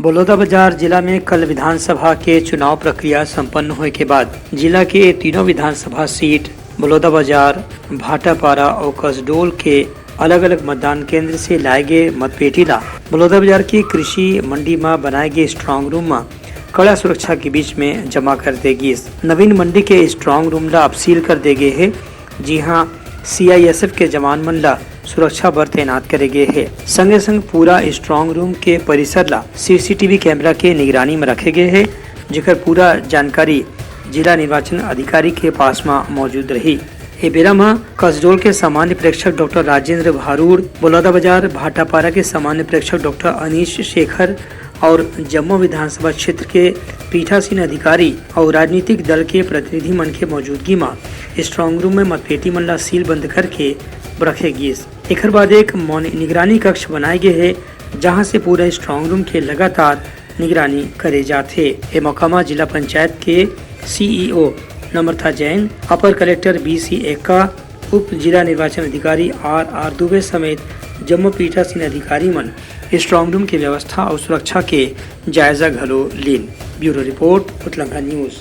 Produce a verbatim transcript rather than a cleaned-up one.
बलौदाबाजार जिला में कल विधानसभा के चुनाव प्रक्रिया संपन्न होए के बाद जिला के ये तीनों विधानसभा सीट बलौदाबाजार, भाटापारा और कसडोल के अलग-अलग मतदान केंद्र से लाए गए मतपेटी ला बलौदाबाजार की कृषि मंडी में बनाए गए स्ट्रांग रूम में कड़ा सुरक्षा के बीच में जमा कर दे गिस। नवीन मंडी के स्ट्रांग रूम ला अब सील कर दे गए हे, जिहां सीआईएसएफ के जवान मन ला सुरक्षा बर तैनात करे गए हे। संगे संग पूरा स्ट्रांग रूम के परिसर ला सीसीटीवी कैमरा के निगरानी में रखे गए हे, जेकर पूरा जानकारी जिला निर्वाचन अधिकारी के पास में मौजूद रही। ए बेरा म कसडोल के सामान्य प्रेक्षक डॉक्टर राजेंद्र भारूड़, बलौदाबाजार भाटापारा के सामान्य प्रेक्षक डॉक्टर अनीश शेखर और जम्मो विधानसभा क्षेत्र के पीठासीन अधिकारी और राजनीतिक दल के प्रतिनिधि मन के मौजूदगी म स्ट्रांग रूम में मतपेटी मन ला सील बंद करके रखे गिस। एखर बाद एक मॉनि-, निगरानी कक्ष बनाए गे हे, जहां से पूरा स्ट्रांग रूम के लगातार निगरानी करे जाथे। ए मौका म जिला पंचायत के सीईओ नम्रता जैन, अपर कलेक्टर बीसी एक्का, उप जिला निर्वाचन अधिकारी आर आर दुबे समेत जम्मो पीठासीन अधिकारी मन स्ट्रांग रूम के व्यवस्था और सुरक्षा के जायजा घलो लीन। Bureau report, Utlanga news.